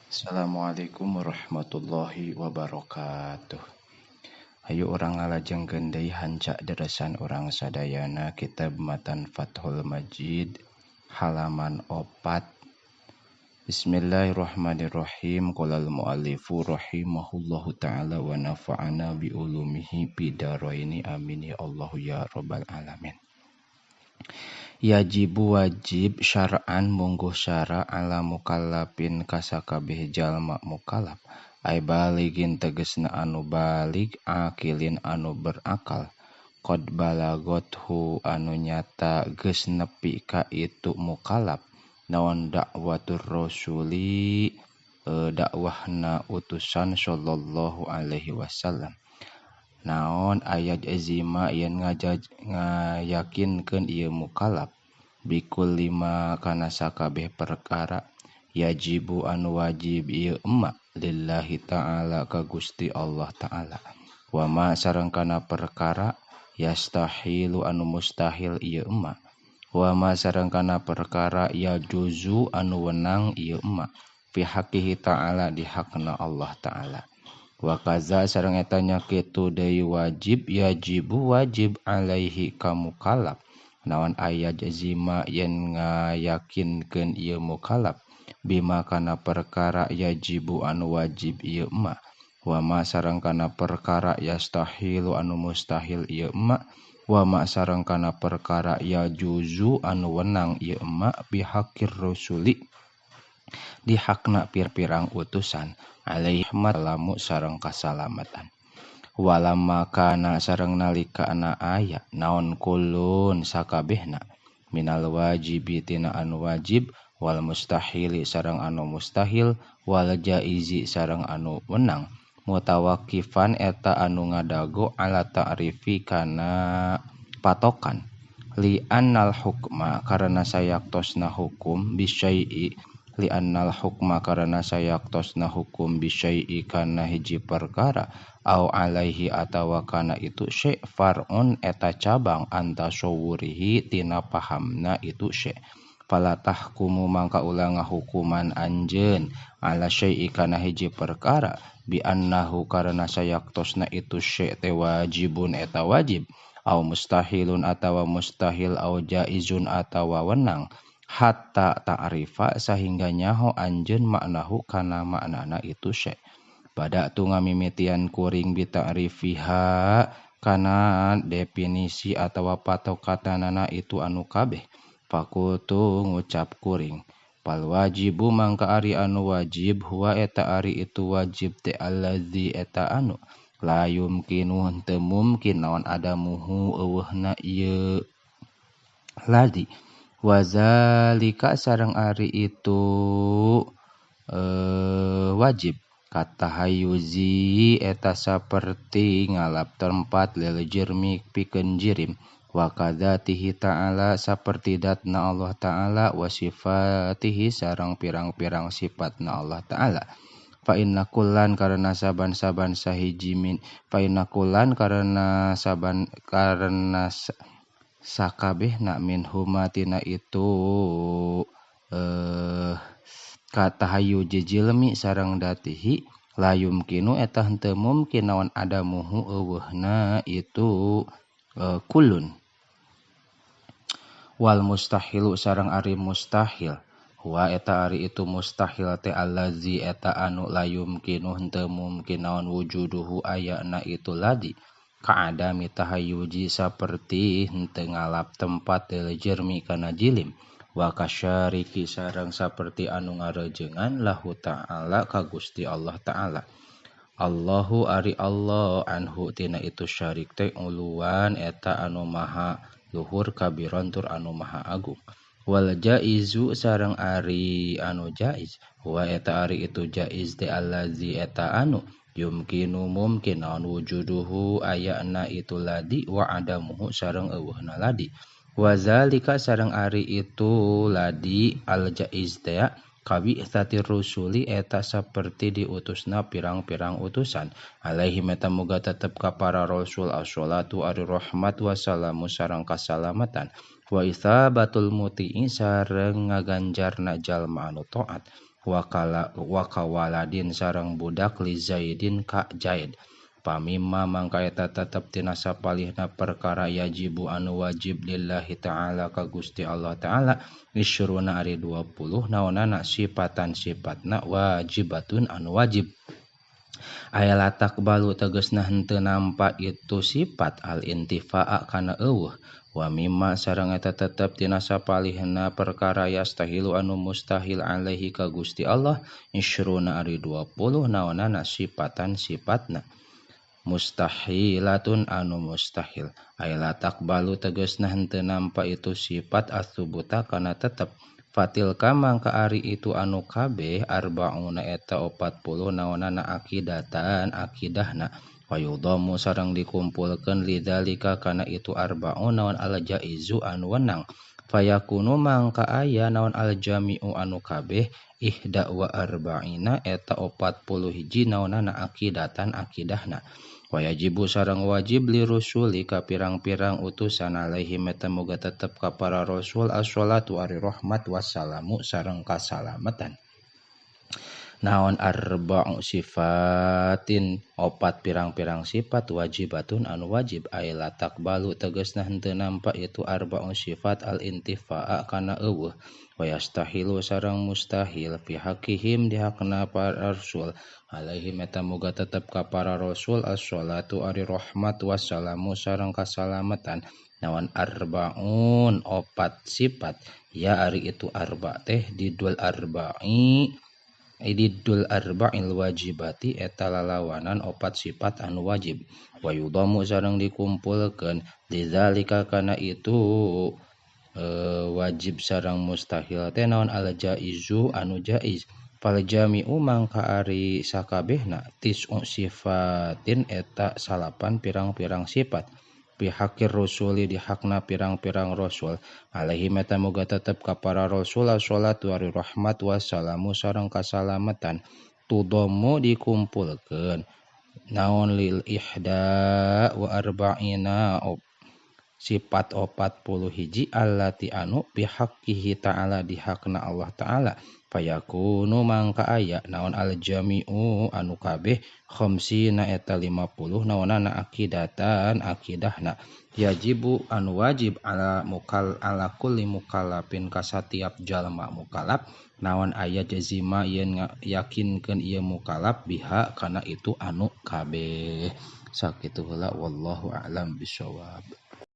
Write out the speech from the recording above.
Assalamualaikum warahmatullahi wabarakatuh. Hayu urang ngalajengkeun deui hanca deresan urang sadayana kitab Matan Fathul Majid halaman 4. Bismillahirrahmanirrahim. Qala al-muallifu rahimahullahu taala wa nafa'ana bi ulumihi bidaraini amin ya Allahu ya rabbal alamin. Yajibu wajib syar'an mungguh syara ala mukallafin kasakabeh jalma mukallaf ay baligin tegesna anu balig akilin anu berakal qad balagothu anu nyata geus nepi ka itu mukallaf naon dakwatur rasuli dakwahna utusan sallallahu alaihi wasallam naon ayat azima yen ngayakinkeun ieu mukallaf bikul lima kana sakabeh perkara yajibu anu wajib ieu emma lillahi ta'ala ka Gusti Allah ta'ala wa ma sareng kana perkara yastahilu anu mustahil ieu emma wa ma sareng kana perkara yajuzu anu wenang ieu emma fi haqqihi ta'ala di hakna Allah ta'ala wa kaza sareng eta nya kitu deui wajib yajibu wajib alaihi ka mukallaf naon aya jazima yen ngayakinkeun ieu mukallaf bima kana perkara yajibu anu wajib ieu emma wa ma sareng kana perkara yastahilu anu mustahil ieu emma wa ma sareng kana perkara yajuzu anu wenang ieu emma bihaqir rusuli di hakna pir-pirang utusan alaihi salamu sareng kasalamatan walamma kana sareng nalika ana aya naon kulun sakabehna minal wajibi tina anu wajib wal mustahili sareng anu mustahil wal jaizi sareng anu wenang mutawakifan eta anu ngadago ala ta'rifi kana patokan li annal hukma karena sayaktosna hukum bisyai'i li annal hukma karena sayaktosna hukum bisyai'i kana hiji perkara au alaihi atawa kana itu syai' far'un eta cabang antasawwurihi tina pahamna itu syai' fala tahkumu mangka ulah ngahukuman anjeun ala syai'i kana hiji perkara bi annahu karena sayaktosna itu syai' teh wajibun eta wajib au mustahilun atawa mustahil au jaizun atawa wenang hatta ta'rifa sahingga nyaho anjeun maknahu kana maknana itu syai' pada tu ngamimitian kuring bita'rifiha kana definisi atawa patokatanana itu anu kabeh fakultu ngucap kuring fal wajibu mangka ari anu wajib huwa eta ari itu wajib teh allazi eta anu la yumkinu henteu mungkin naon adamuhu eueuhna ieu ladi wazalika sareng ari itu wajib katahayuzi eta saperti ngalap tempat lil jirmi pikeun jirim wa kadzatihi ta'ala saperti datna Allah ta'ala wa sifatihi sareng pirang-pirang sifatna Allah ta'ala fa inna kullan karena saban-saban sahiji min fa inna kullan karena saban karena sakabehna min huma tina itu katahayu jilmi sareng datihi la yumkinu eta henteu mungkin naon adamuhu eueuhna itu kulun wal mustahilu sareng ari mustahil huwa eta ari itu mustahil teh allazi eta anu la yumkinu henteu mungkin naon wujuduhu ayana itu ladi ka'adami tahayyuji saperti henteu ngalap tempat lil jirmi kana jilim wa kasyariki sareng saperti anu ngarejengan lahu ta'ala ka Gusti Allah ta'ala Allahu ari Allah anhu tina itu syarik teh uluan eta anu maha luhur kabiron tur anu maha agung wal jaizu sareng ari anu jaiz huwa eta ari itu jaiz teh allazi eta anu yumkinu mungkin naon wujuduhu ayana itu ladi wa adamuhu sareng eueuhna ladi wazalika sareng ari itu ladi al jaiz teh kabi satir rusuli eta saperti diutusna pirang-pirang utusan alaihi meta muga tetep ka para rasul assalatu ari rahmat wassalamu sareng kasalamatan wa isabatul muti'i sareng ngaganjarna jalma anu taat. Wakala wakawaladin sareng budak li Zaidin ka Zaid. Pamimma mangka eta tetep tina sapalihna perkara yajibu anu wajib lillahi ta'ala ka Gusti Allah ta'ala isyruna ari 20 naonana sifatan sifatna wajibatun anu wajib. Aya latak balu tegasna henteu nampa itu sifat al intifaa kana eueuh. Wa mimma sareng eta tetep tina sapalihna perkara yastahilu anu mustahil alaihi ka Gusti Allah isyruna ari 20 naonana sifatan sifatna mustahilatun anu mustahil. Aya latak balu tegasna henteu nampa itu sifat asubuta kana tetep. Fatilka mangka ari itu anu kabeh arbauna eta 40 naonana akidatan akidahna wayudamu sareng dikumpulkeun lidzalika kana itu arbaun naon al jaizu anu wenang fayakunu mangka aya naon al jami'u anu kabeh ihda wa arba'ina eta 40 hiji naonana akidatan akidahna wayajibu sareng wajib li rusuli ka pirang-pirang utusan alaihi eta moga tetep ka para rasul as-shalatu ari rahmat wassalamu sareng kasalamatan. Naon arba'u sifatin opat pirang-pirang sifat wajibatun anu wajib ay la taqbalu tegasna henteu nampa itu arba'u sifat al intifaa kana eueuh wa yastahilu sareng mustahil fi haqqihim di hakna para rasul alaihim eta moga tetep ka para rasul as-shalatu ari rahmat wassalamu sareng kasalamatan. Naon arbaun opat sifat ya ari itu arba teh didul arba'i ididul arba'il wajibati eta lalawanan opat sifat anu wajib wa yudamu sareng dikumpulkeun lidzalika kana itu wajib sareng mustahil teh naon al jaizu anu jaiz fal jami'u mangka ari sakabehna tis'u sifatin eta salapan pirang-pirang sifat pihakir rusuli dihakna pirang-pirang rasul alaihi eta moga tetep ka para rasul salatu wa rahmat wassalamu sareng kasalamatan tudomu dikumpulkeun naon lil ihda wa arba'ina sifat 40 hiji allati anu bihaqqihi ta'ala dihakna Allah ta'ala fayakunu mangka aya naon al jami'u anu kabeh khamsina eta 50 naonana akidatan akidahna yajibu anu wajib ala mukal ala kulli mukallafin ka satiap jalma mukallaf naon aya jazima yen yakinkeun ieu mukallaf biha kana itu anu kabeh. Sakitu heula wallahu a'lam bishawab.